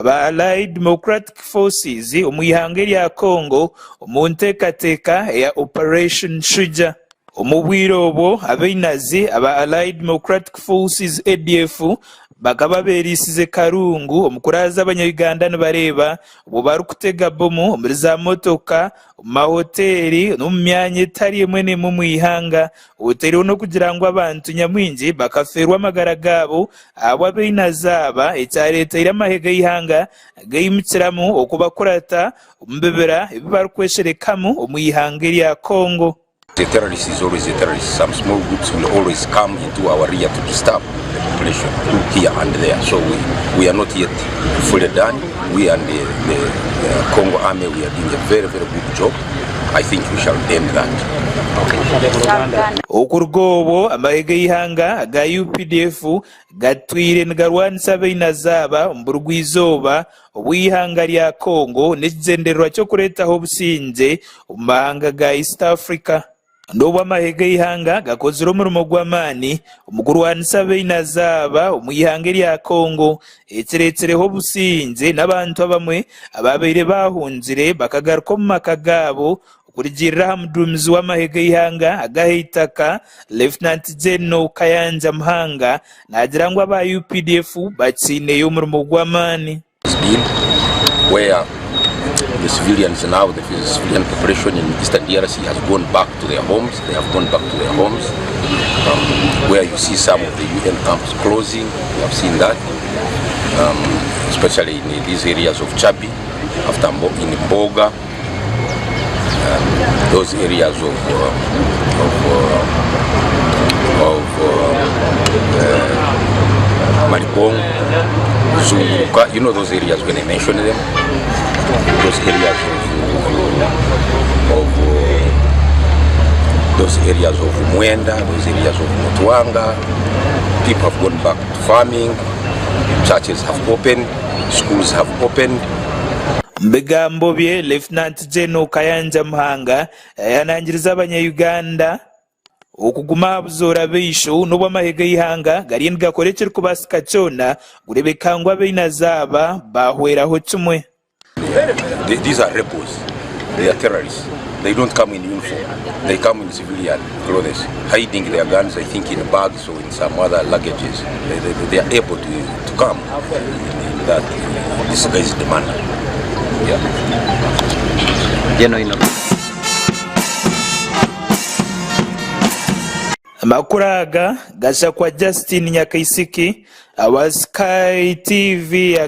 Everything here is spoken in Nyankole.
Aba Allied Democratic Forces omu ihanga erya Congo omu nteekateeka eya Operation Shujaa. Omu bwire obwo, abainazi aba Allied Democratic Forces, ADF, bakaba beeriisize karungu omu kuraaza abanya-Uganda nibareeba obwo barikutega bomu omuri za motoka, omu mahoteeri n'omu myanya etari emwe n'emwe omu ihanga. Otaireho n'okugira ngu abantu nyamwingi bakafeerwa amagara gaabo ahabw'abainazi aba ekyareeteire amahe g'eihanga gaimukiramu okubakurata omu bibira ebi barikwesherekamu omu ihanga erya Congo. A terrorist is always a terrorist, some small groups will always come into our rear to disturb the population here and there, so we, we are not yet fully done, we and the, the uh, Congo army we are doing a very very good job, I think we shall end that. Okuruga obwo amahe g'eihanga aga UPDF gatwire nigarwanisa abainazi aba omu burugwa-izooba obw'eihanga rya Congo n'ekigyendererwa ky'okureetaho obusingye omu mahanga ga East Africa. N'obu amahe g'eihanga gakozire omurimo gw'amaani omu kurwanisa abainazi aba omu ihanga erya Congo, ekireetsireho obusingye n'abantu abamwe abaabaire baahungire bakagaruka omu maka gaabo Okurugiirira aha muduumizi w'amahe g'eihanga ag'aheitaka, Lieutenant General Kayanja Muhanga, naagira ngu aba UPDF bakiineyo omurimo gw'amaani. Has been where the civilians now, the civilian population in eastern DRC has gone back to their homes, they have gone back to their homes, um, where you see some of the UN camps closing, we have seen that, um, especially in these areas of Chabi, after Mbo, in Mboga, um, those areas of, uh, of, uh, of uh, uh, Maribong, Zunguruka, you know those areas when I mention them, those areas of, of uh, those areas of Mwenda, those areas of Mutwanga, people have gone back to farming, churches have opened, schools have opened. Omu bigambo bye, Lieutenant General Kayanja Muhanga yayanangiriza abanya-Uganda okuguma aha buzoora baisho n'obu amahe g'eihanga gariyo nigakora ekirikubaasika kyona kureebeka ngu abainazi aba baahweraho kimwe. These are rebels, they are terrorists, they don't come in uniform, they come in civilian clothes, hiding their guns I think in bags or in some other luggages, they, they, they are able to, to come in, in that disguised manner. Yeah. Amakuru aga gashakwa Justine Nyakaisiki awa Sky TV.